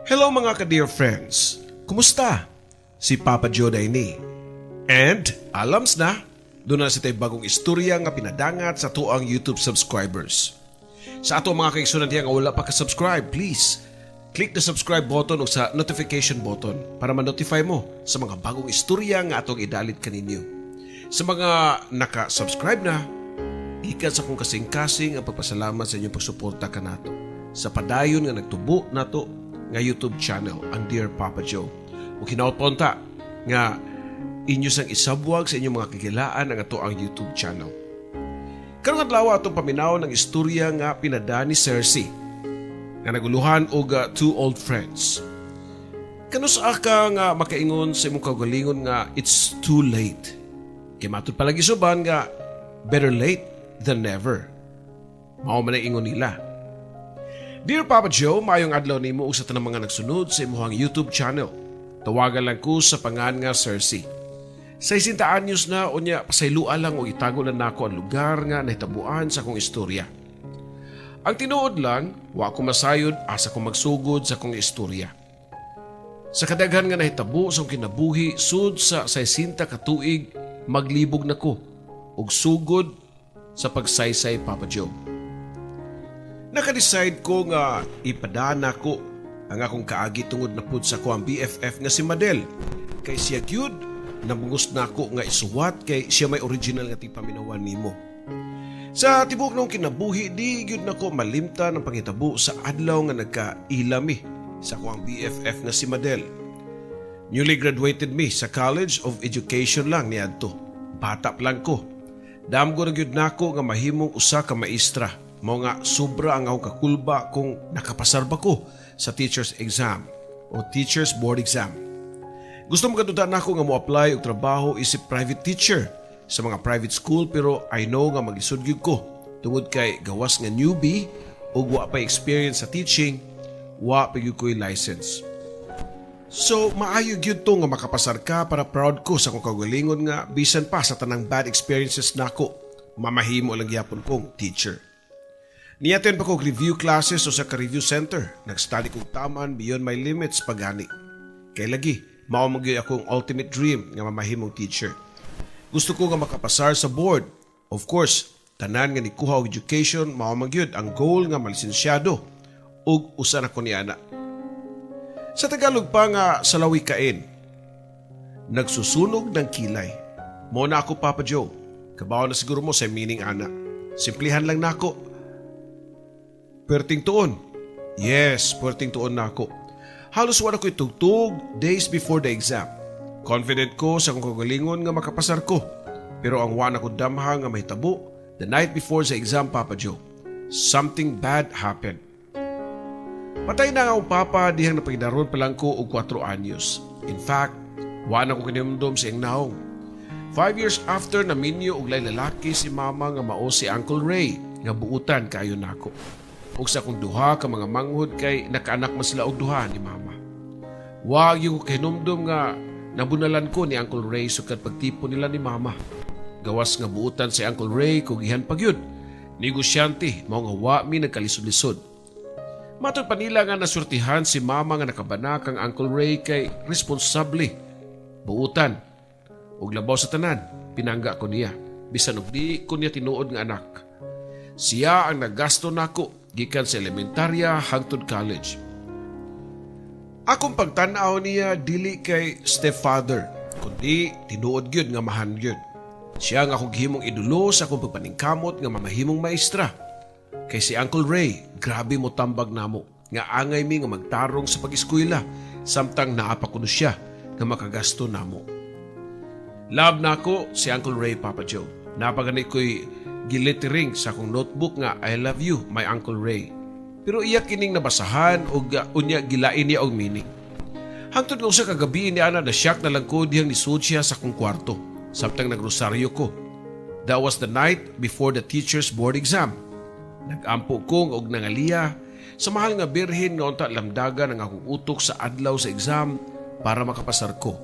Hello, mga ka-dear friends. Kumusta? Si Papa Joe ni. And alams na, duna na sad tay bagong istorya nga pinadangat sa atoang YouTube subscribers. Sa ato mga kaigsunan diya nga wala pa ka-subscribe, please click the subscribe button o sa notification button para ma-notify mo sa mga bagong istorya nga atong idalit kaninyo. Sa mga naka-subscribe na, gikan sa akong kasing-kasing ang pagpasalamat sa inyong pagsuporta kanato sa padayon nga nagtubo nato nga YouTube channel, ang Dear Papa Joe. Ug hinaot pa unta nga inyo sang isabwag sa inyong mga kagilaan ang atoang YouTube channel. Karong adlaw, atong paminaw ng istorya nga pinada ni Cersei nga naguluhan og two old friends. Kanus-a ka nga makaingon sa imong kaugalingon nga it's too late? Kay matud palagi suban nga better late than never. Mao man ang ingon nila. Dear Papa Joe, maayong adlaw nimo ug sa tanang mga nagsunod sa imong YouTube channel. Tawagan lang ko sa pangan nga Cersei. 60 anyos na, unya pasaylua lang o itago lang nako ang lugar nga nahitabuan sa akong istorya. Ang tinuod lang, wa ko masayod asa ko magsugod sa akong istorya. Sa kadaghan nga nahitabo sa akong kinabuhi sud sa 60 ka tuig, maglibog na ko og sugod sa pagsaysay, Papa Joe. Naka-decide ko nga ipadana ko ang akong kaagi tungod na pud sa akoang BFF nga si Madel. Kay siya gyud nabungos nako nga isuwat kay siya may original nga tigpaminawan nimo. Sa tibuok nang kinabuhi, di gyud nako malimtan ang panghitabo sa adlaw nga nagkaila mi sa akoang BFF nga si Madel. Newly graduated mi sa College of Education lang niadto. Bata pa lang ko. Damgo na gyud nako nga mahimong usa ka maestra. Mao nga sobra ang akong kakulba kung nakapasar ba ko sa teacher's exam o teacher's board exam. Gusto mo kaduda nako nga mo-apply og trabaho isip private teacher sa mga private school, pero I know nga maglisod gyud ko tungod kay gawas nga newbie ug wa pa experience sa teaching, wa pa gyud ko'y license. So, maayo gyud to nga makapasar ka para proud ko sa akong kaugalingon nga bisan pa sa tanang bad experiences nako, mamahimo lang gyapon kong teacher. Ni-attend pa ko og review classes o sa ka-review center. Nag-study kong taman beyond my limits pagani. Kay lagi, mao man gyud akong ultimate dream nga mamahimong teacher. Gusto ko nga makapasar sa board. Of course, tanan nga nikuha og education, mao man gyud ang goal nga malisensyado ug usa na ko niana. Sa Tagalog pa nga salawikain, nagsusunog ng kilay. Mao na ako, Papa Joe. Kabaw na siguro mo sa meaning ana. Simplihan lang nako. Perting tuon. Yes, perting tuon na ako. Halos wala ko'y tugtog days before the exam. Confident ko sa akong kagalingon nga makapasar ko. Pero ang wa na ko damha nga mahitabo the night before sa exam, Papa Joe. Something bad happened. Patay na ang akong papa dihang napagidaron pa lang ko og 4 anyos. In fact, wa na ko kinumdum sa iyang naong. 5 years after, naminyo og lay lalaki si mama nga mao si Uncle Ray nga buutan kayo nako. Ug sa akong duha ka mga manghod kay nakaanak man sila og duha ni mama. Wa gyud ko kahinumdum nga nabunalan ko ni Uncle Ray sukad pagtipon nila ni mama. Gawas nga buutan si Uncle Ray, kugihan pa gyud. Negosyante, mao nga wa mi nagkalisod-lisod. Matod pa nila nga nasurtihan si mama nga nakabanak kang Uncle Ray kay responsable, buutan. Ug labaw sa tanan, pinangga ko niya. Bisan og di ko niya tinuod nga anak. Siya ang naggasto nako gikan sa elementarya hangtod college. Akong pagtan-aw niya dili kay stepfather, kundi tinuod gyud nga amahan gyud. Siya ang akong gihimong idolo sa akong pagpaningkamot nga mamahimong maestra. Kay si Uncle Ray, grabe mo tambag namo nga angay mi nga magtarong sa pag-eskwela samtang naa pa kuno siya nga makagasto namo. Love nako si Uncle Ray, Papa Joe. Naa pa gani ko'y gilettering sa akong notebook nga "I love you, my Uncle Ray." Pero iya kining nabasahan og unya gilain niya og meaning. Hangtod nga usa ka gabi ni ana, na shock na lang ko dihang nisud siya sa akong kwarto samtang nagrosaryo ko. That was the night before the teacher's board exam. Nagampo ko og nangaliya sa mahal nga Birhen nga unta lamdagan ang akong utok sa adlaw sa exam para makapasar ko.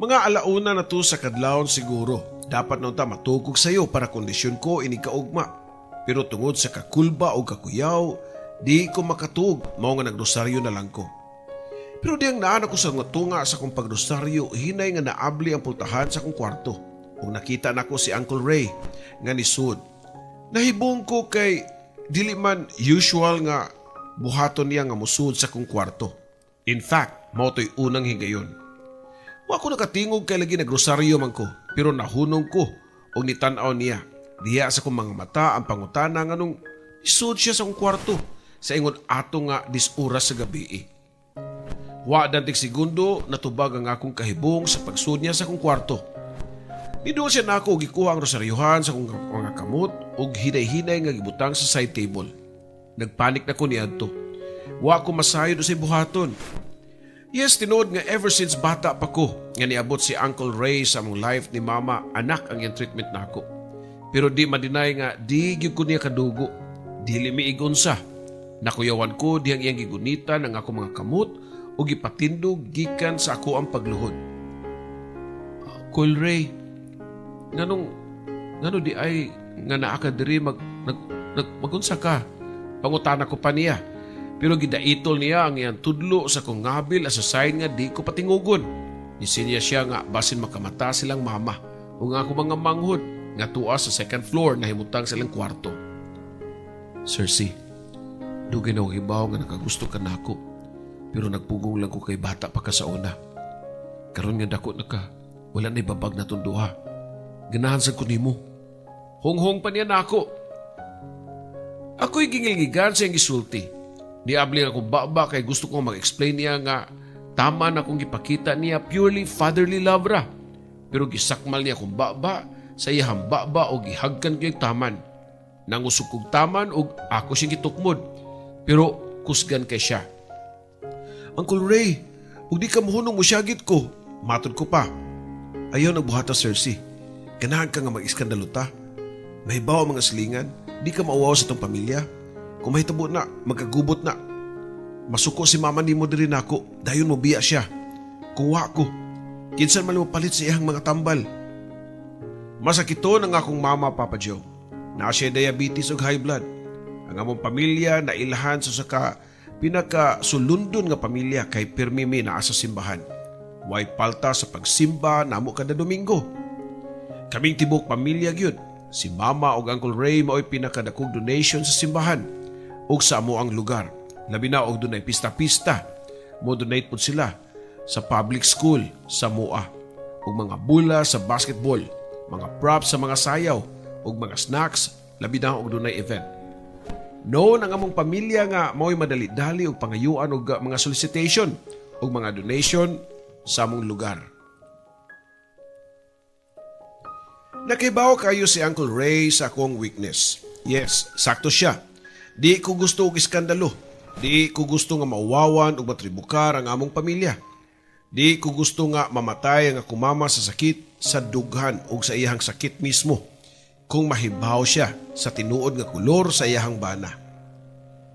Mga alauna na to sa kadlawon siguro. Dapat na unta matugog sayo para kondisyon ko inig kaugma. Pero tungod sa kakulba o kakuyaw, Di ko makatug, mao nga nagrosaryo na lang ko. Pero diyang naan ako sa tunga sa akong pagrosaryo, hinay nga naabli ang pultahan sa akong kwarto. Ug nakita nako si Uncle Ray nga nisud. Nahibong ko kay dili man usual nga buhaton niya nga musud sa akong kwarto. In fact, mao to'y unang higayon. Wa ko nakatingog kay lagi nagrosaryo man ko, pero nahunong ko og nitan-aw niya. Diha sa akong mga mata ang pangutana nganong isud siya sa akong kwarto sa ingon ato nga 10 oras sa gabi. Wa dantig segundo, natubag ang akong kahibong sa pagsud niya sa akong kwarto. Niduol siya nako og gikuha ang rosaryohan sa akong mga kamot ug hinay-hinay nga gibutang sa side table. Nagpanik na ko niadto. Wa ko masayod sa buhaton. Yes, tinuod nga ever since bata pa ko nga niabot si Uncle Ray sa among life ni Mama, anak ang iyang treatment nako. Pero di ma-deny nga di gyud ko niya kadugo. Dili mi igunsa. Nakuyawan ko dihang iyang gigunitan ang ako mga kamot ug gipatindog gikan sa ako ang pagluhod. "Uncle Ray, nganong ngano di ay nga naa ka diri, mag nag, nag magunsa ka?" Pangutana ko pa niya. Pero gidaitol niya ang iyang tudlo sa kong ngabil as a sign nga di ko patingugon. Nisinya siya nga basin makamata silang mama o nga ako mga manghod nga tuwa sa second floor na himutang silang kwarto. "Cersei, dugay na hibaw nga nakagusto ka nako. Pero nagpugong lang ko kay bata pa ka sa una. Karon nga dako na ka, wala na ibabag na duha. Ganahan sa ko nimo." Honghong pa niya nako. Ako'y gingilngigan sa iyang gisulti. Niabli akong baba kay gusto kong mag-explain niya nga tama na kung gipakita niya, purely fatherly love ra. Pero gisakmal niya akong baba sa iyang baba o gihagkan ko yung taman. Nangusog kog taman og ako siyang gitukmod. Pero kusgan kay siya. "Uncle Ray, ug di ka mohunong, mosyagit ko." Matod ko pa. "Ayaw nagbuhata, Cersei. Ganahan ka nga mag-iskandalo ta. Mahibaw ang mga silingan, di ka mauwaw sa atong pamilya. Kung mahitabo na, magkagubot na. Masuko si mama nimo diri nako, dayon mo biya siya. Kung wa ko, kinsan man mo palit sa iyang mga tambal?" Masakito ng akong mama, Papa Joe. Naa siya diabetes ug high blood. Ang among pamilya na ilahan sa saka pinaka sulundon nga pamilya kay pirmi mi naa sa simbahan. Way palta sa pagsimba namo kada Domingo. Kaming tibok pamilya gyud. Si Mama ug Uncle Ray mao'y pinakadakog donation sa simbahan ug sa amo ang lugar. Labi na og dunay pista-pista, mo donate pud sila sa public school sa Mua ug mga bula sa basketball, mga props sa mga sayaw ug mga snacks, labi na og dunay event. Known ang among pamilya nga mao'y madali-dali og pangayuan og mga solicitation ug mga donation sa among lugar. Nakibaw kayo si Uncle Ray sa akong weakness. Yes, sakto siya. Di ko gusto og iskandalo. Di ko gusto nga mauwawan og matribukar ang among pamilya. Di ko gusto nga mamatay ang akong mama sa sakit sa dughan o sa iyang sakit mismo kung mahibaw siya sa tinuod nga kolor sa iyahang bana.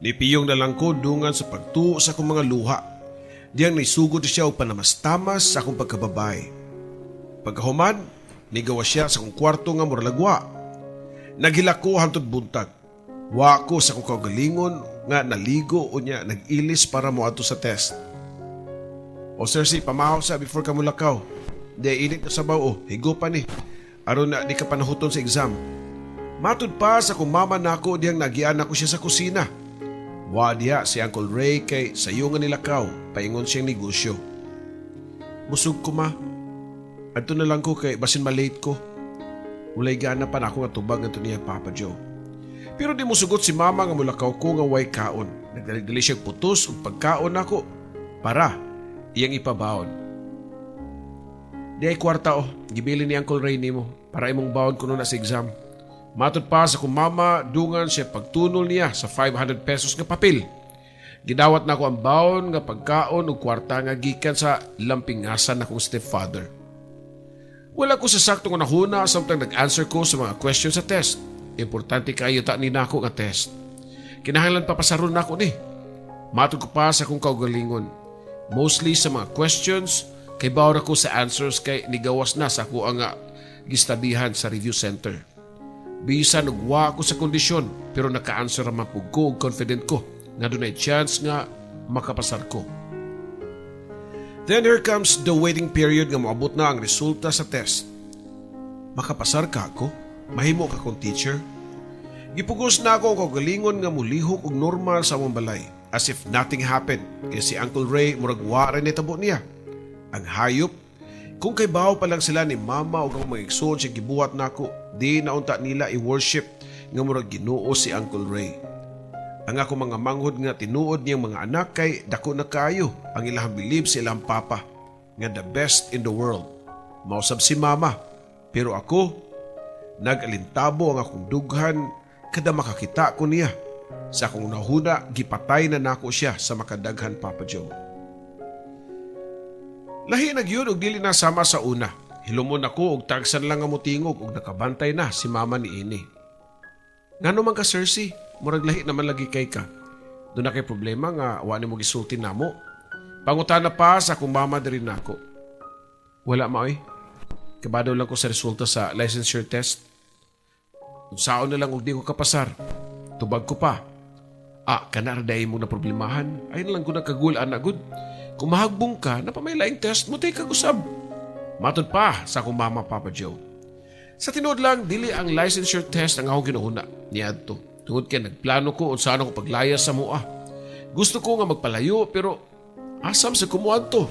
Nipiyong na lang ko dungan sa pagtuo sa akong mga luha. Diyang naisugod siya og panamastamas sa akong pagkababay. Pagkahuman, nigawa siya sa akong kwarto nga muralagwa. Naghilak ko hantod buntag. Wa ko sa akong kaugalingon nga naligo o niya nag-ilis para moadto sa test. "O Cersei, pamahaw sa before ka mulakaw. Di init na sabaw o, higupa ni. Aron na di ka panahuton sa exam." Matud pa sa kung mama nako diyang nagian ako siya sa kusina. Wa diha si Uncle Ray kay sayo nga nilakaw, paingon siyang negosyo. "Busog ko, Ma. Adto na lang ko kay basin malate ko." Walay gana pa na ako nga tubag ngadto niya, Papa Joe. Pero di mo sugot si mama nga mulakaw ko nga way kaon. Nagdali-dali siya putos ug pagkaon nako para iyang ipabaon. "Di ay kwarta oh, gibili ni Uncle Ray nimo para imong baon kuno na sa exam." Matod pa sa kong mama dungan siya pagtunol niya sa 500 pesos nga papel. Gidawat na ako ang baon nga pagkaon ug kwarta nga gikan sa lampingasan akong stepfather. Wala ko sa sakto nga nahuna samtang nag-answer ko sa mga question sa test. Importante kayo ta ni nako nga test. Kinahanglan papasaron nako ni. Matod ko pa sa akong kaugalingon. Mostly sa mga questions, kay bawra ko sa answers kay nigawas na sa ako ang gistadihan sa review center. Bisan ugwa ako sa kondisyon, pero naka-answer raman pug ko ug confident ko. nga dunay chance nga makapasar ko. Then here comes the waiting period nga moabot na ang resulta sa test. Makapasar ka ako? Mahimo ka kong teacher? Gipugos na ako ang kaugalingon nga mulihok og normal sa among balay as if nothing happened kay si Uncle Ray murag wa ra nitabo niya. Ang hayop, kung kay bawo pa lang sila ni mama o ang mga igsoon siya gibuhat nako, di na unta nila i-worship nga murag Ginoo si Uncle Ray. Ang ako mga manghod nga tinuod niyang mga anak kay dako na kaayo ang ilang bilib sa ilang papa nga the best in the world. Mausab si mama, pero ako nag-alintabo ang akong dughan kada makakita ko niya. Sa akong nahuna, gipatay na nako siya sa makadaghan, Papa Joe. Lahi na gyud og dili na sama sa una. Hilumon ako og tagsan lang nga motingog og nakabantay na si mama ni ini. Ngano man ka, Cersei? Murag lahi naman lagi kay ka. Duna kay problema nga wa nimo gisulti namo? Pangutana pa sa akong mama diri nako. Wala, ma oy. Kabado lang ko sa resulta sa licensure test. Unsaon na lang og di ko kapasar? Tubag ko pa. Ah, kana ra diay mo na problemahan. Ay na lang ko nakagul ana gud. Kung mahagbong ka, naa pa may laing test mo, kag usab. Matod pa sa akong mama, Papa Joe. Sa tinuod lang, dili ang licensure test ang akong ginuhuna niadto. Tungod kay nagplano ko unsa ko paglayas sa mua. Gusto ko nga magpalayo pero asam sa kumuadto.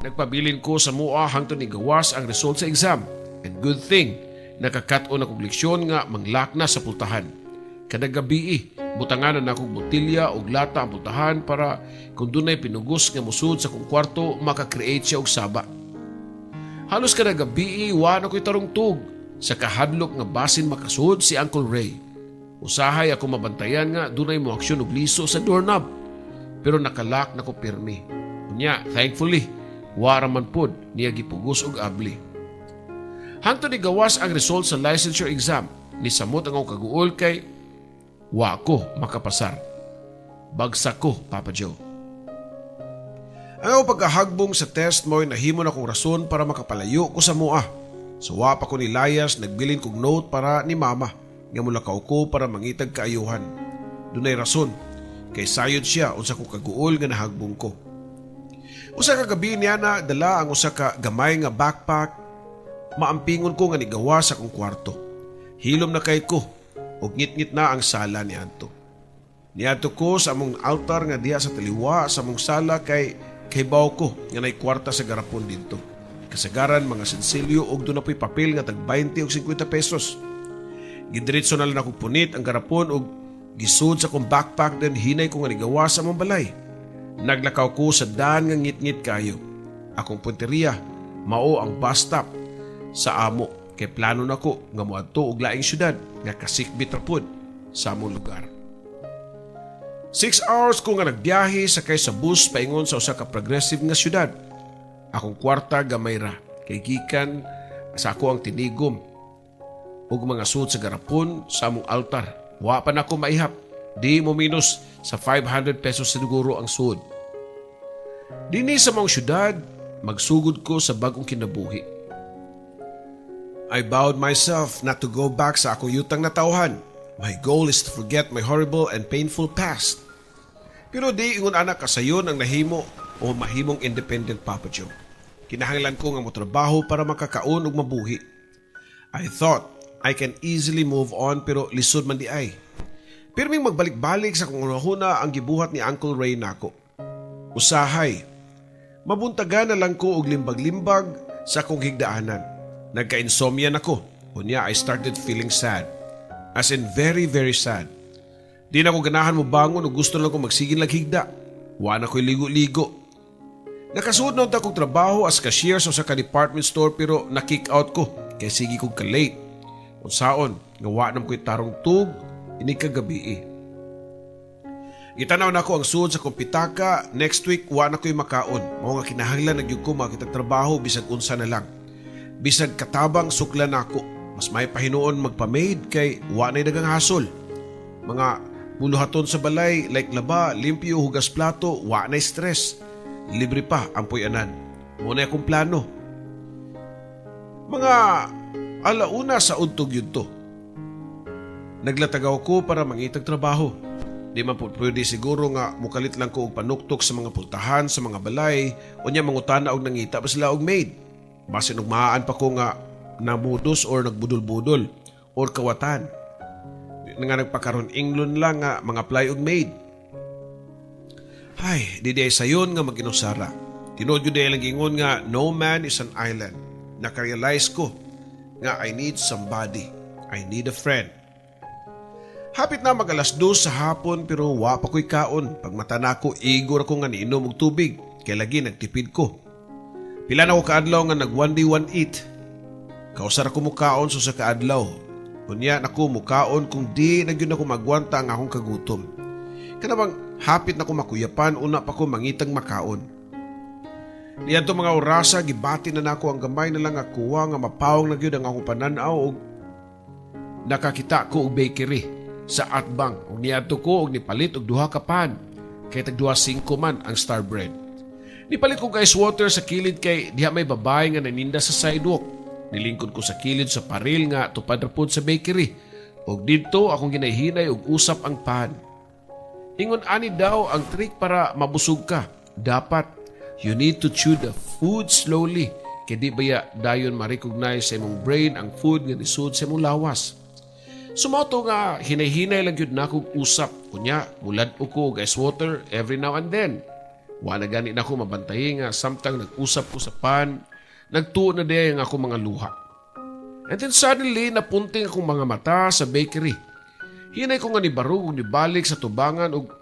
Nagpabilin ko sa mua hangtod ni gawas ang result sa exam. And good thing, nakakat-on akong leksyon nga manglak na sa pultahan. Kada gabi, butangan na nakong botilya og lata ang pultahan para kung dunay pinugos nga musud sa kong kwarto, maka-create siya og saba. Halos kada gabi, wa na ko'y tarungtug sa kahadlok nga basin makasud si Uncle Ray. Usahay ako mabantayan nga dunay mo aksyon og liso sa doorknob. Pero naka-lock na ko pirmi. Unya, thankfully, wa ra man pod niya gipugos og abli. Hangtod ni gawas ang result sa licensure exam, ni samot ang akong kaguol kay wa ko makapasar. Bagsak ko, Papa Joe. Ang akong pagkahagbong sa test mo'y nahimo na kong rason para makapalayo ko sa mua. So wa pa ko nilayas, nagbilin kog note para ni mama nga mulakaw ko para mangitag kaayuhan. Dunay rason kay sayod siya unsa ko kaguol nga nahagbong ko. Usa ka gabi niya na dala ang usa ka gamay nga backpack, maampingon ko nga nigawa sa akong kwarto. Hilom na kay ko ug ngit-ngit na ang sala niadto. Niadto ko sa among altar nga diha sa taliwa sa among sala kay kahibaw ko nga nay kwarta sa garapon didto. Kasagaran mga sensilyo og duna po'y papel nga tag 20 og 50 pesos. Gidiretso na lang ako punit ang garapon og gisud sa akong backpack, then hinay ko nga nigawa sa among balay. Naglakaw ko sa daan nga ngit-ngit kayo. Akong punteriya mao ang bus stop sa amo kay plano nako nga moadto og laing syudad nga kasikbit ra pud sa among lugar. 6 hours ko nga nagbiyahe sakay sa bus paingon sa usa ka progressive nga syudad. Akong kwarta gamay ra kay gikan sa ako ang tinigom ug mga sud sa garapon sa among altar. Wa pa nako maihap. Di mo minus sa 500 pesos siguro ang sud. Dinhi sa maong syudad, magsugod ko sa bagong kinabuhi. I vowed myself not to go back sa akong yutang natawhan. My goal is to forget my horrible and painful past. Pero di ingon ana kasayon ang nahimo o mahimong independent, Papa Joe. Kinahanglan ko nga motrabaho para makakaon ug mabuhi. I thought I can easily move on pero lisod man di ay. Pirming magbalik-balik sa akong hunahuna ang gibuhat ni Uncle Ray nako. Usahay, mabuntagan na lang ko og limbag-limbag sa akong higdaanan. Nagka-insomnia na ko. Unya, I started feeling sad. As in very, very sad. Di na ko ganahan mo bangon o gusto lang ko magsigin lang higda. Wa na ko'y ligo-ligo. Nakasuod na unta kong trabaho as cashier sa usa ka department store pero na-kick out ko kay sige kog ka-late. Unsaon nga wa na ko'y tarong tug ini kagabi. Gitanaw nako ang sud sa kong pitaka, next week wa na ko'y makaon. Mao nga kinahanglan na gyud ko makitag trabaho bisag unsa na lang. Bisag katabang suklan nako. Mas may pahinuon magpa-maid kay wa na'y dagang hasol. Mga buluhaton sa balay like laba, limpyo, hugas plato, wa na'y stress. Libre pa ang puy-anan. Mao na akong plano. Mga alauna sa udtog yun to. Naglatagaw ko para mangitag trabaho. Di man po pwede siguro nga mukalit lang ko og panuktok sa mga pultahan sa mga balay unya mangutana og nangita pa sila og maid. Basin og maan pa ko nga namudos or nagbudol-budol or kawatan. Nga nagpakaron inglon lang nga mga apply og maid. Ay, di di ay sayon nga mag-inusara. Tinuod gyud lang gingon nga no man is an island. Nakarealize ko nga I need somebody. I need a friend. Hapit na mag 2:00 sa hapon pero wa pa ko'y kaon. Pagmata nako, igor ako nga niinom og tubig. Kay lagi nagtipid ko. Pila na ko kaadlaw nga nag one day one eat. Kausar ako mukaon sa kaadlaw. Unya nako mukaon kung di na gyud ako magwanta ang akong kagutom. Kana bang hapit na ko makuyapan, una pa ko mangitang makaon. Niadto mga orasa, gibati na nako ang gamay na lang nga kuwa nga mapawong na gyud ang akong panan-aw og nakakita ko og bakery sa atbang ug niadto ko og nipalit og duha ka pan kay tag 2.5 man ang star bread. Nipalit ko ice water sa kilid kay diha may babae nga naninda sa sidewalk. Nilingkod ko sa kilid sa paril nga tupad ra pod sa bakery. Og didto akong ginahinay og usap ang pan. Ingon ani daw ang trick para mabusog ka. Dapat you need to chew the food slowly kay di baya dayon ma-recognize sa imong brain ang food nga nisud sa imong lawas. So mao to nga hinay-hinay lang gyud nako usap. Unya, mulad ko og ice water every now and then. Wa na gani nako mabantay nga samtang nag-usap ko sa pan, nagtuo na diay ang akong mga luha. And then suddenly, napunting akong mga mata sa bakery. Hinay ko nga nibarog ug nibalik sa tubangan ug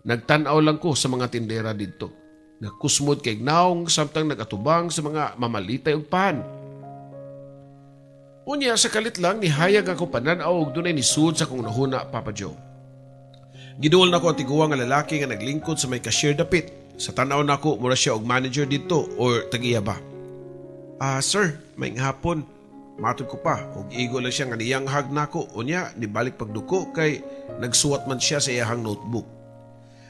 nagtan-aw lang ko sa mga tindera didto. Nagkusmod kay naong samtang nagatubang sa mga mamalitay og pan. Unya, sa kalit lang, nihayag ako panan-aw og dunay nisud sa akong nahuna, Papa Joe. Giduol nako ang tiguang nga lalaki nga naglingkod sa may cashier dapit. Sa tan-aw nako, mura siya og manager didto or tag-iya ba. "Ah, sir, maayong hapon," matod ko pa, og igo lang siya nga niyanghag nako. Unya, nibalik pagduko kay nagsuwat man siya sa iyahang notebook.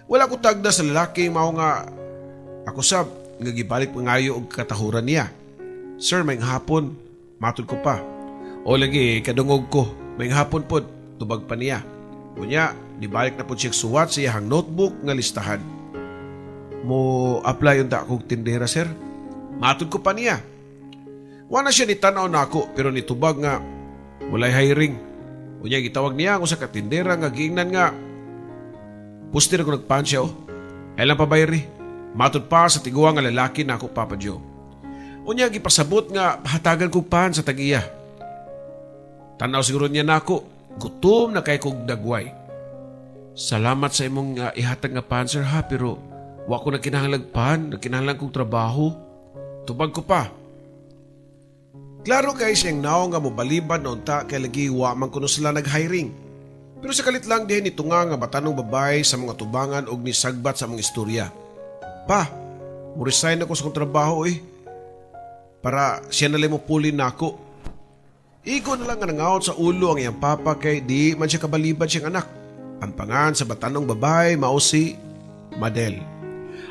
Wala ko tagda sa lalaki, mao nga ako sab nga gibalik pangayo og katahuran niya. "Sir, maayong hapon," matod ko pa. "O lagi, kadungog ko. Maayong hapon pod," tubag pa niya. Unya, nibalik na pod siya suwat sa iyahang notebook nga listahan. "Mo apply unta akong tindera, sir," matod ko pa niya. Wa na siya nitanaw nako pero nitubag nga walay hiring. Unya gitawag niya ang usa ka tindera nga giingnan nga "Pusti ra ko nagpan siya oh. Ay lang pabayri," matod pa sa tiguang nga lalaki nako, Papa Joe. Unya gipasabot nga hatagan kog pan sa tag-iya. Tanaw siguro niya nako, gutom na kay kog dagway. "Salamat sa imong ihatag nga pan, sir, ha, pero wa ko nagkinahanglag pan, nagkinahanglan kog trabaho," tubag ko pa. Klaro kay siyang naong nga mobalibad na unta kay lagi wa man kuno sila nag-hiring. Pero sa kalit lang diha nito nga batanong babae sa mga tubangan og nisagbat sa mga istorya. "Pa, mo resign ako sa kong trabaho eh. Para siya na lang mo puli nako." Igo na lang nga nangawat sa ulo ang iyang papa kay di man siya kabalibad siyang anak. Ang pangan sa batanong babae mao si Madel.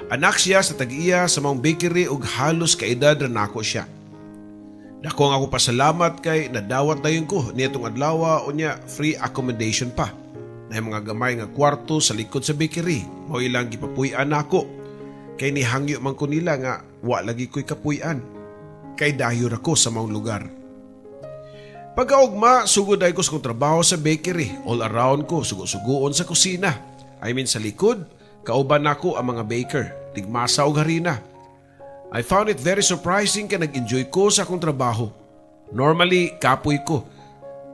Anak siya sa tag-iya sa maong bakery ug halos kaedad ra nako siya. Dako ang ako pasalamat kay nadawat dayon ko niadtong adlaw, unya free accommodation pa. Na mga gamay nga kwarto sa likod sa bakery mao ilang gipapuy-an nako. Kay nihangyo man ko nila nga wa lagi ko'y kapuy-an. Kay dayo ra ko sa maong lugar. Pagkaugma, sugod ay ko sa kong trabaho sa bakery. All around ko, sugo-sugoon sa kusina. I mean sa likod, kauban nako ang mga baker, tigmasa og harina. I found it very surprising kay nag-enjoy ko sa akong trabaho. Normally, kapoy ko.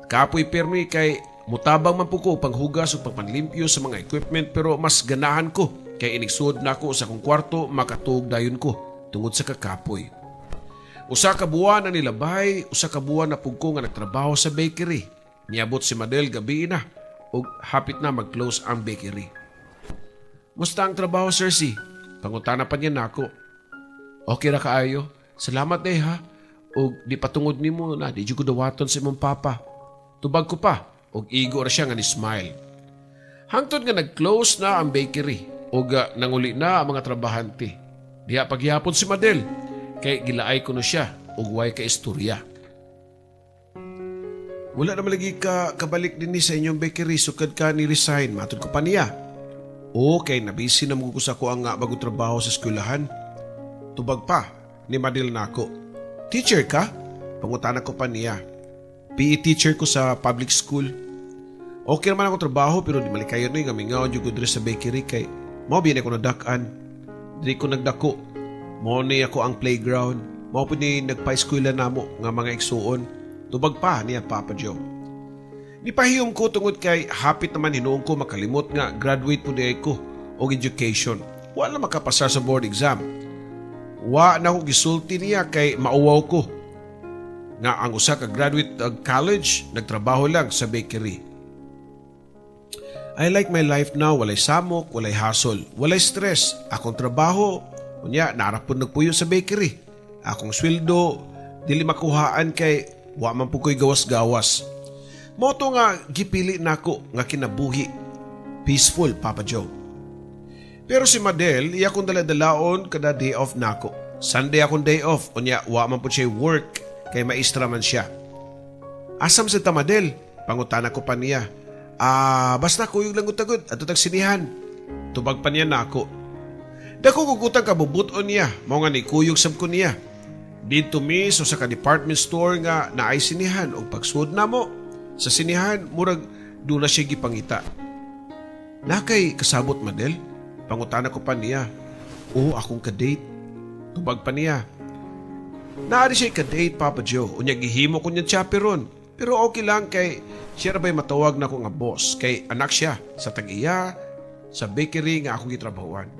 Kapoy pirmi kay mutabang man po ko panghugas o pagpanlimpyo sa mga equipment, pero mas ganahan ko kay inigsud nako sa akong kwarto makatug dayon ko tungod sa kakapoy. Usa ka buwan na nilabay, usa ka buwan na pug ko nga nagtrabaho sa bakery. Niabot si Madel gabi na ug hapit na mag-close ang bakery. "Musta ang trabaho, Sir C?" Pangutana pa niya nako. "Okay ra kaayo. Salamat eh ha. Og di patungod nimo na di jud ko dawaton sa imong papa," tubag ko pa og igo ra siya nga ni smile. Hangtod nga nag-close na ang bakery ug nanguli na ang mga trabahante. Diha pagyapon si Madel kay gilaay ko no siya ug way ka istorya. "Wala naman lagi ka kabalik dinhi sa inyong bakery sukad ka ni resign," matod ko pa niya. O kay nabisi na mo sa ko ang bagong trabaho sa eskwelahan. Tubag pa ni Madel nako. Teacher ka? Pangutana ko pa niya. PE teacher ko sa public school. Okay naman ako trabaho, pero di malikayon nga mingaw jud ko diri sa bakery kay mao biya ko nadak-an. Diri ko nagdako. Mao ni ako ang playground. Mao pud ni nagpa-eskwela namo nga mga igsuon. Tubag pa niya, Papa Joe. Nipahiyom ko tungod kay hapit naman hinuon ko makalimot nga graduate pud diay ko og education. Wala makapasar sa board exam. Wa na ko gisulti niya kay mauwaw ko nga ang usa ka graduate og college nagtrabaho lang sa bakery. I like my life now, walay samok, walay hassle, walay stress. Akong trabaho, unya naa ra pud nagpuyo sa bakery. Akong sweldo dili makuhaan kay wa man pud ko'y gawas-gawas. Mao to nga gipili nako nga kinabuhi. Peaceful, Papa Joe. Pero si Madel, iya kong dala-dalaon kada day off nako. Sunday akong day off, unya wa man pud siya work kay maestra man siya. Asam sa ta, Madel? Pangutana ko pa niya. Ah, basta kuyog lang utagod adto tag sinihan. Tubag pa niya nako. Dako kog utang kabubuton niya, mao nga nikuyog sab ko niya. Didto mi sa usa ka department store nga naay sinihan, ug pagsud namo sa sinihan, murag duna siya gipangita. Naa kay kasabot, Madel? Pangutana ko pa niya. Oo, akong ka-date. Tubag pa niya. Naa di siya ka-date, Papa Joe. Unya gihimo ko niya chaperon. Pero okay lang kay siya ra ba'y matawag na ko nga boss kay anak siya sa tag-iya sa bakery nga akong gitrabahuan.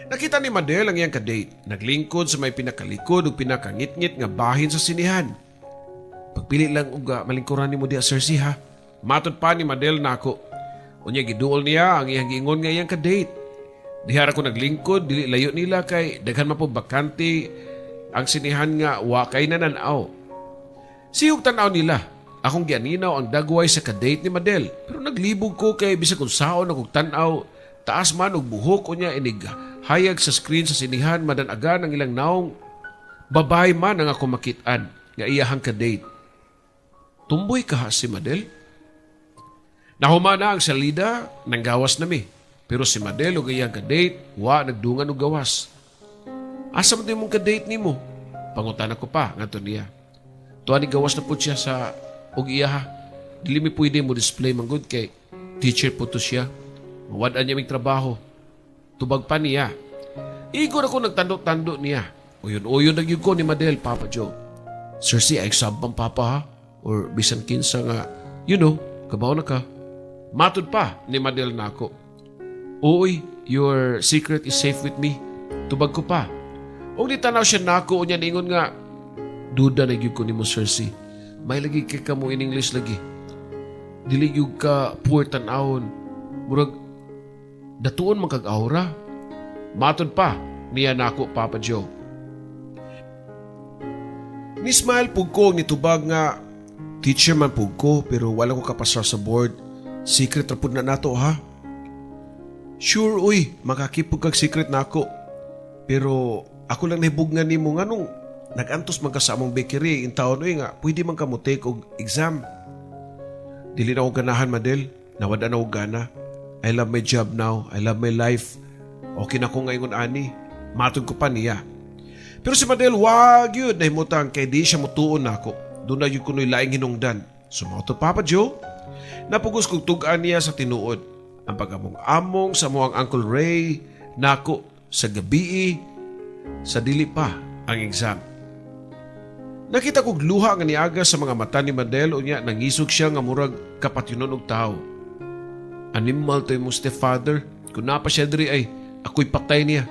Nakita ni Madel ang iyang ka-date. Naglingkod sa may pinakalikod ug pinakangitngit nga bahin sa sinihan. Pagpili lang og malingkuran nimo diha, Sir C, ha. Matod pa ni Madel nako. Unya giduol niya ang iyang giingon nga iyang ka-date. Diha ra ko naglingkod, dili layo nila kay daghan man po bakante ang sinihan nga wa kay nanan-aw. Sihog tan-aw nila. Akong gianinaw ang dagway sa ka-date ni Madel. Pero naglibog ko kay bisag kung saon akong tan-aw, taas man og buhok, unya inig hayag sa screen sa sinihan, madanagan ang ilang naong. Babae man ang ako makitaan nga iyahang ka-date. Tumboy kaha si Madel? Nahuma na ang salida, nanggawas nami. Pero si Madel ug iyang ka-date, wa nagdungan og gawas. Asa man mong ka-date nimo? Pangutana ko pa ngadto niya. Tuwa ni gawas na po siya sa og iya ha. Dili mi pwede mo display man gud kay teacher po to siya. Mawad-an niya mig trabaho. Tubag pa niya. Igor ako nagtando-tando niya. Uyon-uyon na gyud ko ni Madel, Papa Joe. Sir C, ay sabang papa ha? Or bisan kinsa nga, kabaw na ka. Matod pa ni Madel nako. Uy, your secret is safe with me. Tubag ko pa. Og di tanaw siya nako, unya ningon nga, duda na gyud ko nimo, Sir C. May lagi kay kamo in English lagi. Dili gyud ka poor tan-awon. Murag datuon man kag aura. Matod pa niya nako, Papa Joe. Ni smile pug ko, nitubag nga, teacher man pug ko pero wala ko kapasar sa board. Secret ra pud na nato ha. Sure uy, maka-keep pud kag secret nako. Pero ako lang nahibugnan nimo, nganong nag-antos man ka sa among bakery in town uy nga pwede man ka mo take og exam? Dili na ako ganahan, Madel. Nawad na ako gana. I love my job now. I love my life. Okay na ko ngayon ani. Matod ko pa niya. Pero si Madel, wag yun nahimutang kay di siya mutuon nako. Duna gyud kuno'y laing hinungdan. So mao to, Papa Joe. Napugos kong tug-an niya sa tinuod. Ang pag-among-among sa among Uncle Ray nako sa gabii sa dili pa ang exam. Nakita kog luha nga niaga sa mga mata ni Madel, unya nangisog siya nga murag kapatyunon og tawo. Animal to imong stepfather. Kung naa pa siya diri ay ako'y patay niya.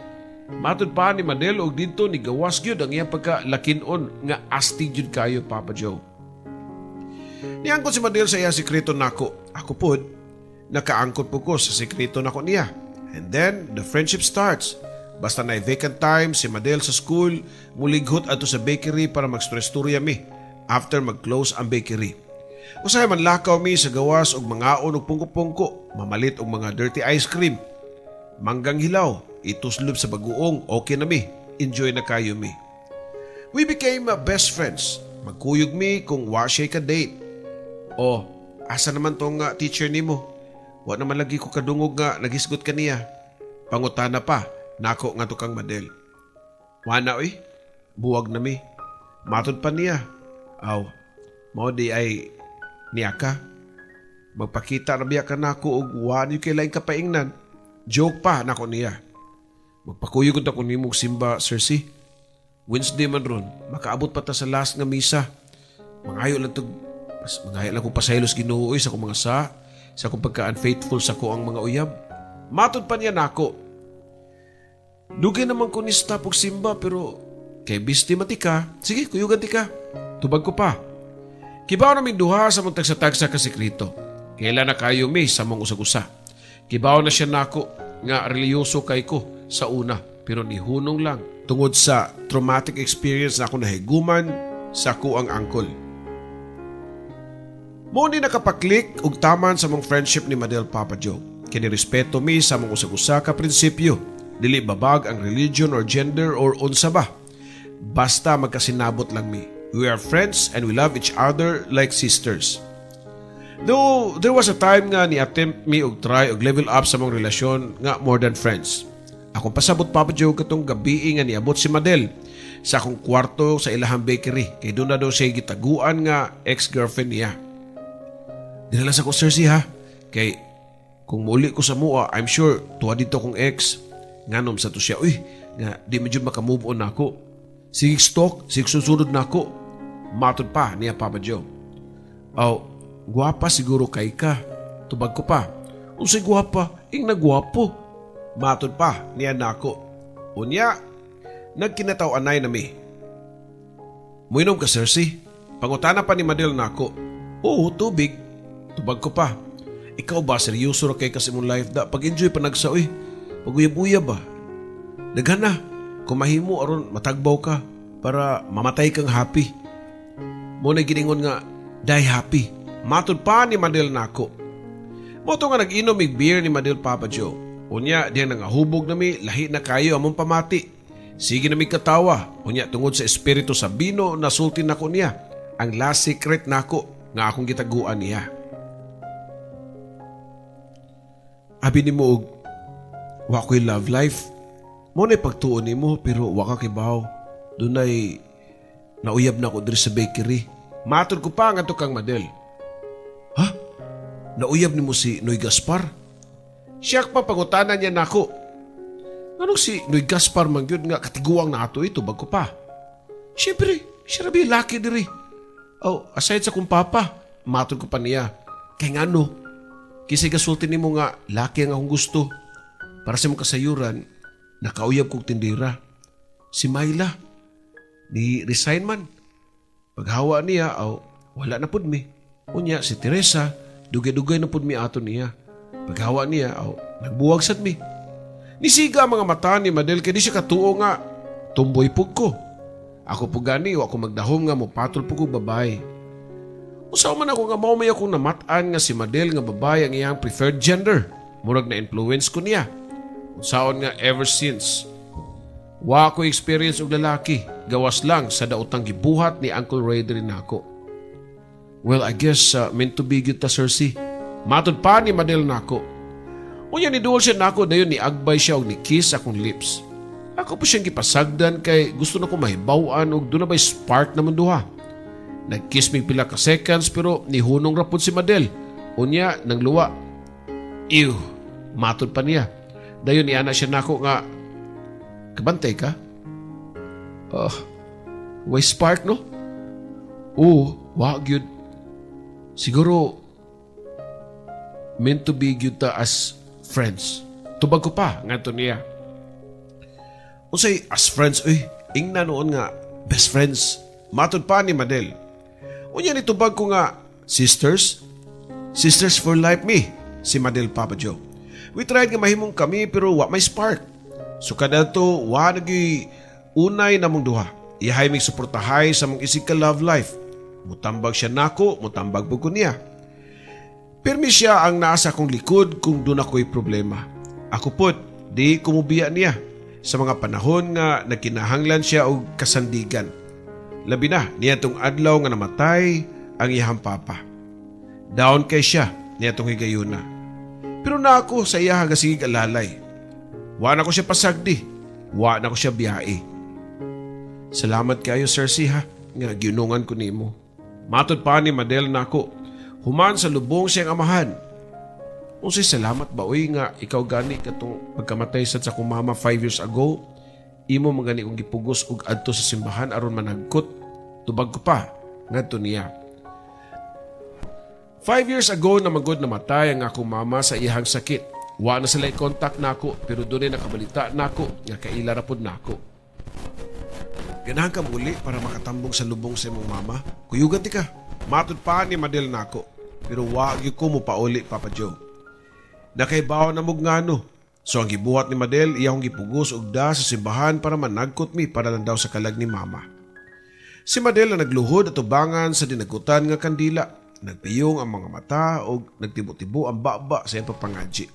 Matod pa ni Madel, og didto ni gawas gyud ang iyang pagka lakinon nga astig gyud kayo, Papa Joe. Niangkon si Madel sa iya sekreto nako. Ako pod, nakaangkon po ko sa sekreto nako niya. And then, the friendship starts. Basta na vacant time si Madel sa school, mulighot adto sa bakery para magstorya mi after mag-close ang bakery. Usahay man lakaw mi sa gawas og mangaon og pungko-pungko, mamalit og mga dirty ice cream. Manggang hilaw, ituslob sa bagoong, okay na mi. Enjoy na kayo mi. We became best friends. Magkuyog mi kung wa siya ka-date. O, asa naman tong teacher nimo? Wa naman lagi ko kadungog nga naghisgot ka niya. Pangutana pa nako ngadto kang Madel. Wa na oy, buwag na mi. Matod pa niya. Aw, mao diay niya ka. Magpakita ra biya ka nako og wa ni kay laing kapaingnan. Joke pa nako niya. Magpakuyog unta ko nimo og simba, Cersei. Wednesday man ron, makaabot pa ta sa last nga misa. Mangayo lang kong pasaylos Ginoo sa akong mga sa akong pagka-unfaithful sa akoang mga uyab. Matod pa niya nako. Dugay naman ko ni stop og simba, pero kay bisti man tika, sige, kuyugan tika. Tubag ko pa. Kibaw na duha sa mong tagsa-tagsa ka sekreto. Kaila na kayo mi sa mong usag-usa. Kibaw na siya nako nga reliyoso kay ko sa una, pero nihunong lang tungod sa traumatic experience na ako nahiguman sa akoang uncle. Mo ni nakapaklik og taman sa mong friendship ni Madel, Papa Joe. Kini respeto mi sa mong usag-usa ka prinsipyo. Dili babag ang religion or gender or unsa ba. Basta magkasinabot lang mi. We are friends and we love each other like sisters. Though there was a time nga ni attempt mi og try og level up sa mong relasyon nga more than friends. Akong pasabot, Papa Joe, katong gabi nga niabot si Madel sa akong kwarto sa ilahang bakery kay doon na daw siya gitaguan nga ex-girlfriend niya. Dinala sa ko, Cersei, ha, kay kung muuli ko sa mua, I'm sure tuwa dito akong ex. Nganom sa to siya, uy, nga di mo jud makamove on nako. Sige stalk, sige susunod nako. Matod pa niya, Papa Joe. Aw, gwapa siguro kay ka. Tubag ko pa. Unsay gwapa, ing nagwapo. Matod pa niya nako. Unya, nagkinataw-anay na mi. Muinom ka, Cersei? Pangutana pa ni Madel nako. Oo, tubig. Tubag ko pa. Ikaw ba, seryoso ra kay kasi mong life da? Pag-enjoy pa nagsa, uy. Pag-uyab-uyab ba? Daghan na. Kung mahimo aron matagbaw ka para mamatay kang happy. Mo na giningon nga, die happy. Matod pa ni Madel nako. Mo to nga nag-inom mig beer ni Madel, Papa Joe. Unya, diyang nangahubog nami, lahi na kayo among pamati. Sige na mi katawa. Unya, tungod sa espiritu sa bino, nasulti nako niya ang last secret nako nga akong gitaguan niya. Abi nimo og wa ko'y love life. Mo na pagtuon nimo, pero wa ka kibaw. Dunay nauyab na ako diri sa bakery. Matod ko pa ngadto kang Madel. Ha? Nauyab nimo si Noy Gaspar? Siya pa pangutana niya nako. Anong si Noy Gaspar man gyud nga katiguang nato ito bag ko pa? Siyempre, siya rabi laki diri. Oh, aside sa kong papa, matod ko pa niya. Kay ngano? Kisay gasulti nimo nga laki ang akong gusto. Para sa imong kasayuran, nakauyab kong tindera. Si Myla, ni resign man. Paghawa niya, aw, wala na pud mi. Unya, si Teresa, dugay-dugay na pud mi ato niya. Paghawa niya, aw, nagbuwag sad mi. Nisiga ang mga mata ni Madel kay di siya katuo nga tumboy pug ko. Ako pug gani, wa ko magdahom nga mopatol pug kog babae. Usaw man ako nga mao may akong namat-an nga si Madel nga babae ang iyang preferred gender. Murag na influence ko niya. Unsaon nga ever since, wa ko experience og lalaki, gawas lang sa daotang gibuhat ni Uncle Ray diri nako. Well, I guess meant to be gyud ta, Cersei. Matod pa ni Madel nako. Unya ni duol siya nako, dayon ni agbay siya og ni kiss akong lips. Ako po siyang gipasagdan kay gusto na ko mahibaw-an og doon na ba'y spark naman duha. Nag-kiss mig pila ka seconds pero nihunong ra pud si Madel. Unya nang luwa. Ew, matod pa niya. Dayon niana siya nako nga, kabantay ka? Oh, way spark, no? Oo, wa gyud. Siguro meant to be gyud ta as friends. Tubag ko pa ngadto niya. Unsay as friends uy, ingna noon nga best friends. Matod pa ni Madel. Unya nitubag ko nga sisters, sisters for life me, si Madel, Papa Joe. We tried nga mahimong kami pero wa may spark. So kada to wa nagi unay namong duha. Iyahay mig suportahay sa mong isig ka love life. Mutambag siya nako, mutambag pud ko niya. Pirmi siya ang naa sa akong likod kung doon ako'y problema. Ako pod, di kumubiya niya sa mga panahon nga nagkinahanglan siya og kasandigan. Labi na niya tong adlaw nga namatay ang iyahang papa. Down kay siya niya tong higayuna. Pero na ako sa iya gasigig alalay. Wa na ko siya pasagdi. Wa na ko siya biyae. Salamat kayo, Sir C, ha, nga giunungan ko nimo. Matod pa ni Madel nako. Human sa lubong siyang amahan. Unsay salamat ba oy, nga ikaw gani katong pagkamatay sad sa akong mama 5 years ago, imo man gani kong gipugos og adto sa simbahan aron managkot. Tubag ko pa ngadto niya. 5 years ago na magod namatay ang akong mama sa iyahang sakit. Wa na sila contact nako, pero dunay nakabalita nako nga kaila ra pud nako. Ganahan ka muli para makatambong sa lubong sa imong mama? Kuyugan ti ka. Matod pa ni Madel nako. Pero wa gyud ko mo pauli, Papa Joe. Nakaibaw na mog ngano. So ang gibuhat ni Madel, iyang gipugos og da sa simbahan para managkot mi para lang daw sa kalag ni mama. Si Madel na nagluhod at tubangan sa dinagutan nga kandila. Nagpiyong ang mga mata o nagtibo-tibo ang baba sa iyang pagpangadji.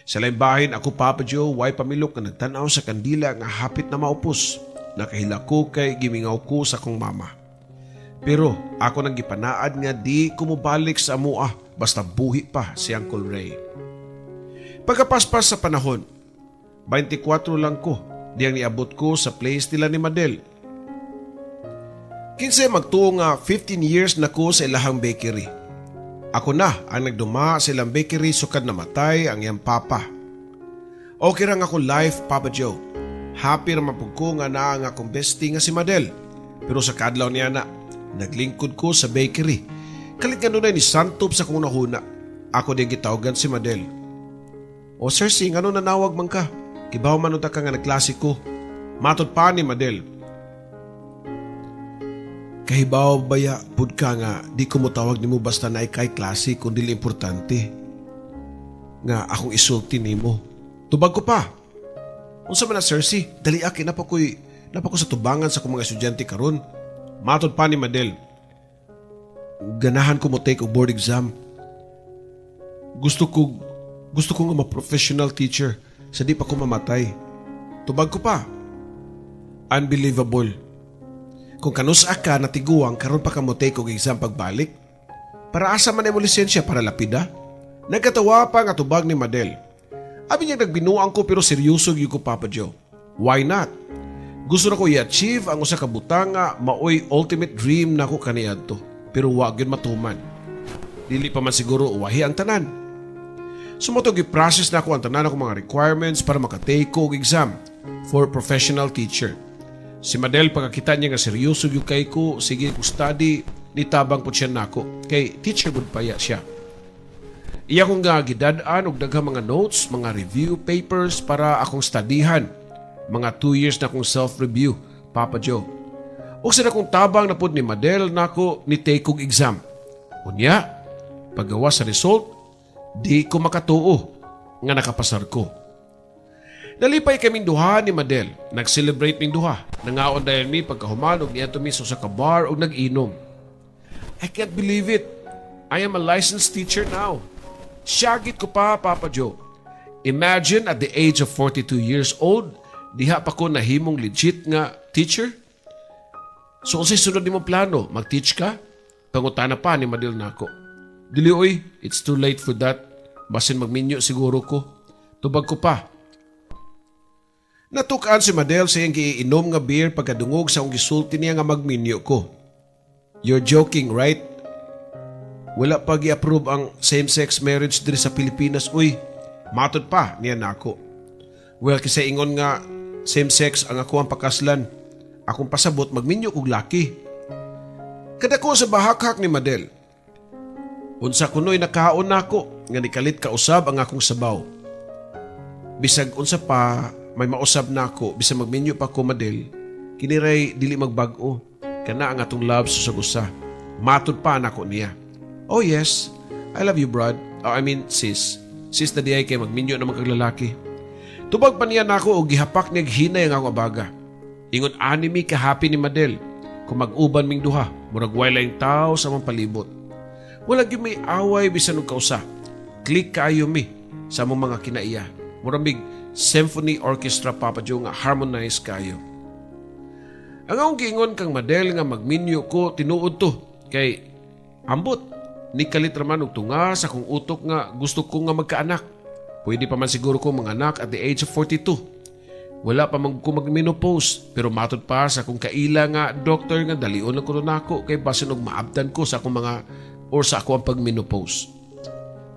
Sa laing bahin, ako, Papa Joe, way pamilok nga nagtanaw sa kandila nga hapit na maupos. Nakahila ko kay gimingaw ko sa akong mama. Pero ako nang gipanaad nga di ko mobalik sa amua basta buhi pa si Uncle Ray. Pagkapaspas sa panahon, 24 lang ko diyang niabot ko sa place nila ni Madel. Kinsay magtuo nga 15 years na ko sa ilahang bakery. Ako na ang nagduma sa ilang bakery sukad namatay ang iyang papa. Okay ra nga akong life, Papa Joe. Happy ra man pud ko nga naa ang akong bestie nga si Madel. Pero sa kadlaw niya na, naglingkod ko sa bakery. Kalit nga dunay ni santop sa akong nahuna. Ako din gitawagan si Madel. "O Sir C, ano nanawag man ka? Kibaw man unta ka nga nagklase ko." Matod pa ni Madel. "Kahibaw baya pud ka nga di ko motawag nimo basta na kay klase kung dili importante nga akong isulti nimo." Tubag ko pa. "Unsa man na, Sir C? Dali aki, naa pa ko sa tubangan sa akong mga estudyante karon." Matod pa ni Madel. "Ganahan ko mo take og board exam. Gusto ko nga ma-professional teacher sa di pa ko mamatay." Tubag ko pa. "Unbelievable. Kung kanus-a ka natiguang, karon pa ka mo take og exam pagbalik? Para asa man imo lisensya, para lapida?" Nagkatawa pa nga tubag ni Madel. Abi niya nagbinuang ko, pero seryoso gyud ko, Papa Joe. Why not? Gusto na ko i-achieve ang usa ka butang nga maoy ultimate dream nako kaniadto. Pero wa gyud matuman. Dili pa man siguro uwahi ang tanan. So mao to gi-process na ako ang tanan akong mga requirements para makatake ko og exam for professional teacher. Si Madel, pagkakita niya nga seryoso gyud kay ko, sige ko study, nitabang pud siya nako. Kay teacher gud paya siya. Iya kong nga gidad-an og daghang mga notes, mga review papers para akong studyhan. Mga 2 years na akong self-review, Papa Joe. Ug sa akong tabang na pud ni Madel nako ni take og exam. Unya, paggawa sa result, di ko makatuo nga nakapasar ko. Nalipay kaming duha ni Madel. Nag-celebrate ming duha. Nangaon dayon mi pagkahuman og niadto mi sa usa ka bar og nag-inom. I can't believe it. I am a licensed teacher now. Syagit ko pa, Papa Joe. Imagine, at the age of 42 years old, diha pa ko nahimong legit nga teacher. "So unsay sunod nimo plano? Mag-teach ka?" Pangutana pa ni Madel nako. "Dili oy, it's too late for that. Basin magminyo siguro ko." Tubag ko pa. Natukaan si Madel sa iyang giinom nga beer pagkadungog sa akong gisulti niya nga magminyo ko. "You're joking, right? Wala pa gi-approve ang same-sex marriage diri sa Pilipinas, uy." Matod pa niya nako. "Well, kasi ingon nga same-sex ang ako ang pakaslan. Akong pasabot, magminyo kog laki." Kadako sa bahakhak ni Madel. Unsa kuno'y nakaon nako nga nikalit kausab ang akong sabaw. "Bisag unsa pa, may mausab nako, bisag magminyo pa ko, Madel, kiniray dili magbag-o. Kana ang atong love sa usa. Matod pa nako niya. "Oh yes, I love you, brod. Oh, I mean, sis. Sis na diay kay magminyo naman kag lalaki." Tubag pa niya nako og gihapak niya hinay ang akong abaga. Ingon ani mi ka happy ni Madel. Kung mag-uban ming duha, murag way laing tao sa among palibot. Wala gyud may away bisan og kausa. Click kaayo mi sa among mga kinaiya. Murag mig symphony orchestra, Papa Joe, nga harmonize kayo. Ang akong giingon kang Madel nga magminyo ko, tinuod to kay ambot ni kalit raman og tunga sa akong utok nga gusto ko nga magkaanak. Pwede pa man siguro ko manganak at the age of 42. Wala pa man ko mag-menopause, pero matod pa sa akong kaila nga doktor nga dalion lang kuno nako kay basin og maabtan ko sa akong mga or sa ako ang pag-menopause.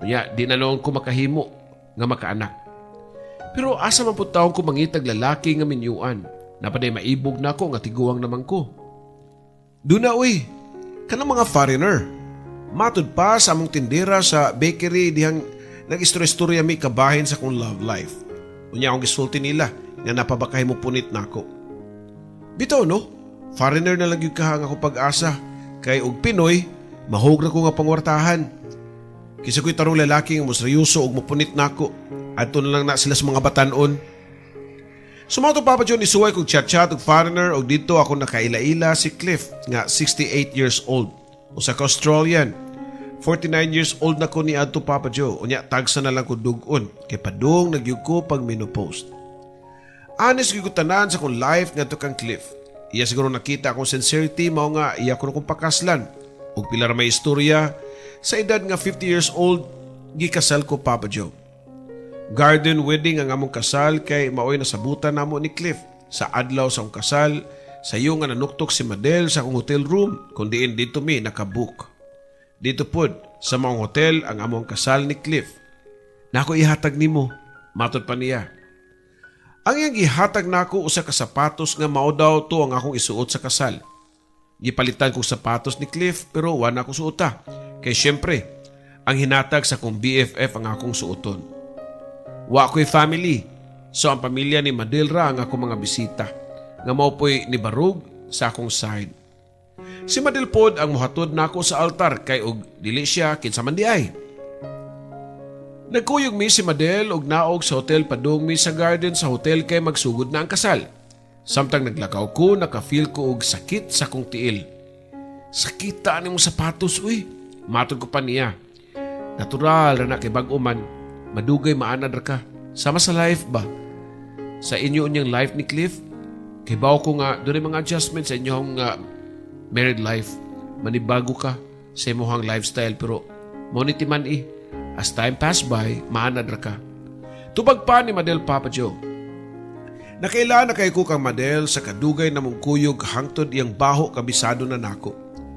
Unya, di na noon ko makahimo nga makaanak. Pero asa man pud taon ko mangitag lalaki nga minyuan? Napaday maibog nako nga tiguang naman ko. Duna uy, kanang mga foreigner. Matod pa sa among tindera sa bakery dihang nag-istorya-istorya mi kabahin sa akong love life. Unya akong gisulti nila nga napabakay mo punit nako. Bitaw no, foreigner na lang gyud ka nga akong pag-asa kay og Pinoy mahog na ko nga pangwartahan. Kisa ko'y tarong lalaki nga mo seryoso og mopunit nako. Adto na lang na sila sa mga batanon. So mao to, Papa John, isuway kog chat-chat og foreigner og dito ako nakaila-ila si Cliff nga 68 years old. Usa ka Australian. 49 years old na ko ni adto, Papa Joe. Unya tagsa na lang ko dugon kay padung na gyud ko pag menopause. Honest gyud ko tanan sa akong life ngadto kang Cliff. Iya siguro nakita akong sincerity, mao nga iya ko kong pakaslan. Ug pila ra may istorya, sa edad nga 50 years old gikasal ko, Papa Joe. Garden wedding ang among kasal kay maoy nasabutan namo ni Cliff sa adlaw sa akong kasal, sayo nga nanuktok si Madel sa akong hotel room kung diin dito mi nakabook. Dito pod sa maong hotel ang among kasal ni Cliff. "Nako ihatag nimo," matod pa niya. Ang iyang gihatag nako usa ka sapatos nga mao daw to ang akong isuot sa kasal. Gipalitan kog sapatos ni Cliff pero wa na ako suota. Kay syempre, ang hinatag sa akong BFF ang akong suoton. Wa ko'y family. So ang pamilya ni Madel ra ang akong mga bisita nga mao po'y nibarog sa akong side. Si Madel pod ang mohatod nako sa altar kay og dili siya, kinsa man di ay? Nagkuyog mi si Madel og naog sa hotel, padung mi sa garden sa hotel kay magsugod na ang kasal. Samtang naglakaw ko, naka-feel ko og sakit sa akong tiil. "Sakit ta nimong sapatos uy," matod ko pa niya. "Natural ra na kay bag-o man, madugay maanad ra ka. Sama sa life ba? Sa inyo unyang life ni Cliff, kay bawo ko nga dunay mga adjustments sa inyong married life. Manibago ka sa imong lifestyle pero mo ni timan eh. As time pass by, maanad ra ka." Tubag pa ni Madel, Papa Joe. Nakaila na kay ko kang Madel sa kadugay na mong kuyog hangtod iyang baho kabisado na nako.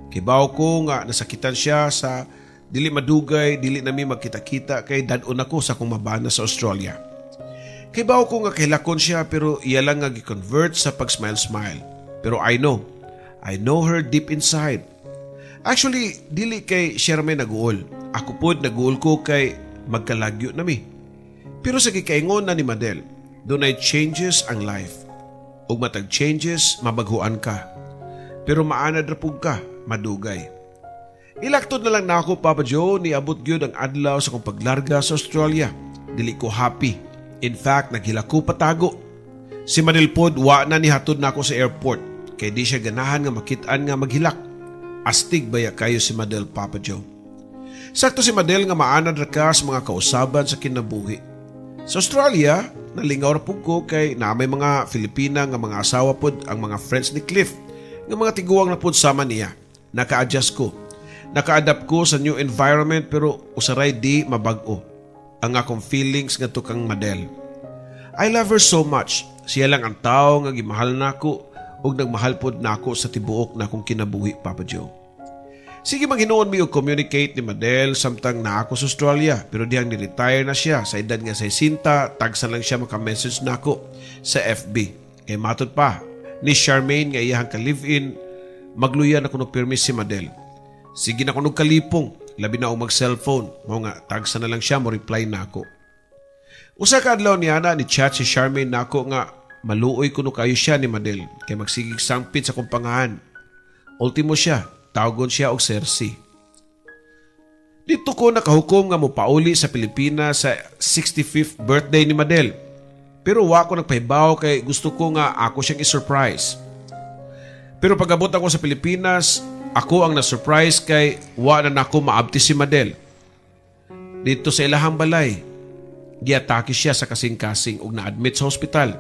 Kibaw ko nga nasakitan siya sa dili madugay, dili nami magkita-kita kay dad-on ako sa akong mabana sa Australia. Kibaw ko nga kahilakon siya pero iya lang nga gi-convert sa pag-smile-smile. Pero I know her deep inside. Actually, dili kay siya ra may naguol. Ako pod naguol ko kay magkalagyo nami. Pero sa gikaingon na ni Madel, dunay changes ang life. Ug matag changes, mabaghuan ka. Pero maanad ra pug ka, madugay. Ilaktod na lang nako, Papa Joe, niabot gyud ang adlaw sa akong paglarga sa Australia. Dili ko happy. In fact, naghilak ko patago. Si Madel pod wa na nihatod nako sa airport kay di siya ganahan nga makit-an nga maghilak. Astig baya kayo si Madel, Papa Joe. Sakto si Madel nga maanad ra ka sa mga kausaban sa kinabuhi. Sa Australia, nalingaw ra pud ko kay naa may mga Filipina nga mga asawa pod ang mga friends ni Cliff nga mga tiguang na pod sama niya. Naka-adjust ko. Naka-adapt ko sa new environment pero usaray di mabag-o ang akong feelings ngadto kang Madel. I love her so much. Siya lang ang tao nga gimahal nako ug nagmahal pod nako sa tibuok na akong kinabuhi, Papa Joe. Sige maghinuon mi og communicate ni Madel samtang naa ako sa Australia, pero dihang ni-retire na siya sa edad nga 60, tagsa lang siya maka-message nako sa FB. Kay matod pa ni Charmaine nga iyahang ka-live-in, magluya na kuno pirmi si Madel. Sige na kuno kalipong, labi na og mag-cellphone, mao nga tagsa na lang siya mo reply nako. Usa ka adlaw niya na ni chat si Charmaine nako nga maluoy kuno kayo siya ni Madel kay magsigig sangpit sa akong pangahan. Ultimo siya, tawgon siya og Cersei. Dito ko nakahukom nga mopauli sa Pilipinas sa 65th birthday ni Madel. Pero wa ko nagpahibaw kay gusto ko nga ako siyang i-surprise. Pero pag-abot ako sa Pilipinas, ako ang na-surprise kay wa na nako maabti si Madel. Dito sa ilahang balay, giatake siya sa kasing-kasing ug na-admit sa ospital.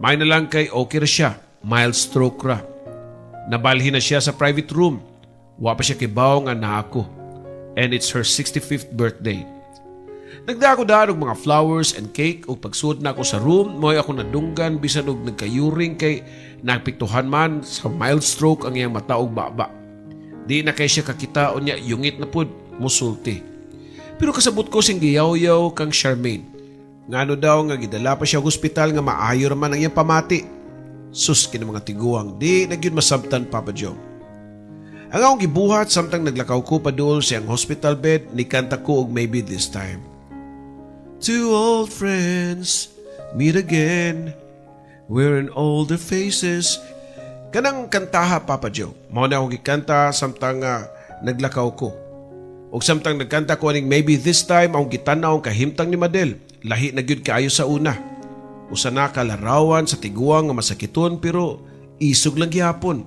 May na lang kay okay ra siya, mild stroke ra. Nabalhin na siya sa private room. Wa pa siya kibaw nga naa ko. And it's her 65th birthday. Nagdala ko daan og mga flowers and cake ug pagsud nako sa room, mo'y ako nadunggan bisan og nagkayuring kay naapektuhan man sa mild stroke ang iyang mata ug baba. Di na kay siya kakita, unya yungit na pud musulti. Pero kasabot ko sing giyaw-yaw kang Charmaine. Ngano daw nga gidala pa siya og ospital nga maayo raman ang iyang pamati. Sus, kini mga tiguang, di na gyud masabtan, Papa Joe. Ang akong gibuhat samtang naglakaw ko padul sa iyang hospital bed, nikanta ko og "Maybe This Time." Two old friends meet again, wearing older faces. Kanang kantaha, Papa Joe. Mao na akong gikanta samtang naglakaw ko. Og samtang nagkanta ko aning "Maybe This Time", akong gitanaw ang kahimtang ni Madel. Lahi na gyud kaayo sa una. Usa na ka larawan sa tiguang nga masakiton pero isog lang gihapon.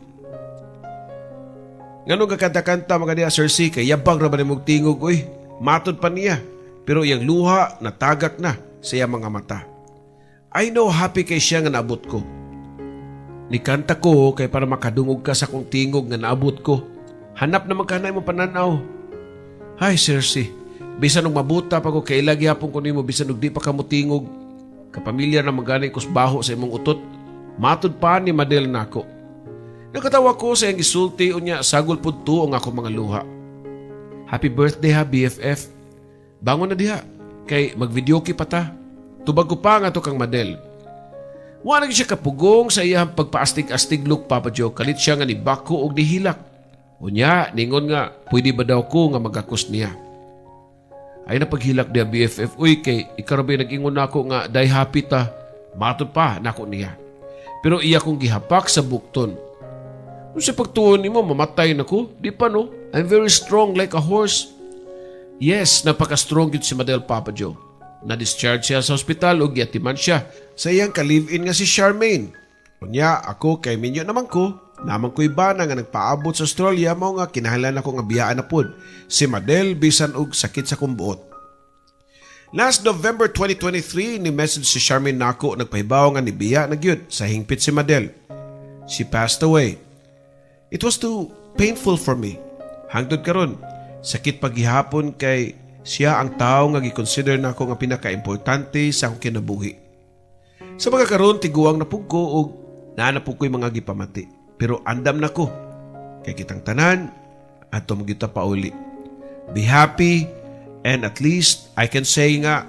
"Ngano kanta-kanta mga diha, Sir C, kay yabang ra ba nimong tingog oy?" Matod pa niya. Pero iyang luha natagak na sa iyang mga mata. I know happy kay siya nga naabot ko. Nikanta ko kay para makadungog ka sa akong tingog nga naabot ko. Hanap naman ka na imong pananaw. Ay, Sir C, bisan og mabuta pa ko, kaila gihapon ko nimo bisan og di pa ka motingog. Kapamilya na magani kus baho sa imong utot. Matod pa ni Madel nako. Nakatawa ko sa iyang gisulti, unya sagol pud tuo ang akong mga luha. Happy birthday ha, BFF. Bangon na diha kay mag-videoke pa ta. Tubag ko pa nga to kang Madel. Wa na gyud siya kapugong sa iyang pagpaastig-astig look, Papa Joe. Kalit siya nga ni bako og nihilak. Unya, ningon nga, pwede ba daw ko nga magakos niya. Ay na paghilak diya, BFF. Uy, kay ikaw ba nag-ingon nako nga die happy ta. Matod pa nako niya. Pero iya kong gihapak sa bukton. Kung sa pagtuon nimo mamatay na ko, di pa no. I'm very strong like a horse. Yes, napaka-strong gyud si Madel, Papa Joe. Na-discharge siya sa ospital ug giatiman siya sa iyang ka-live-in nga si Charmaine. Unya, ako kay minyo naman ko, naman ko'y bana nga nagpaabot sa Australia, mao nga kinahanglan ako nga biyaan na pud si Madel bisan og sakit sa kong buot. Last November 2023, ni message si Charmaine nako, nagpahibaw nga nibiya na gyud sa hingpit si Madel. She passed away. It was too painful for me. Hangtod karon, sakit paghihapon kay siya ang tao nga gi-consider nako nga pinaka-importante sa akong kinabuhi. Sa mga karon, tiguang na pug ko ug naa na pug ko'y mga gipamati. Pero andam na ko kay kitang tanan adto mo kita pauli. Be happy and at least I can say nga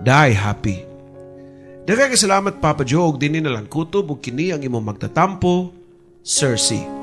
die happy. Daghang salamat, Papa Joe, ug dinhi na lang kutob ug kini ang imong magtatampo, Cersei.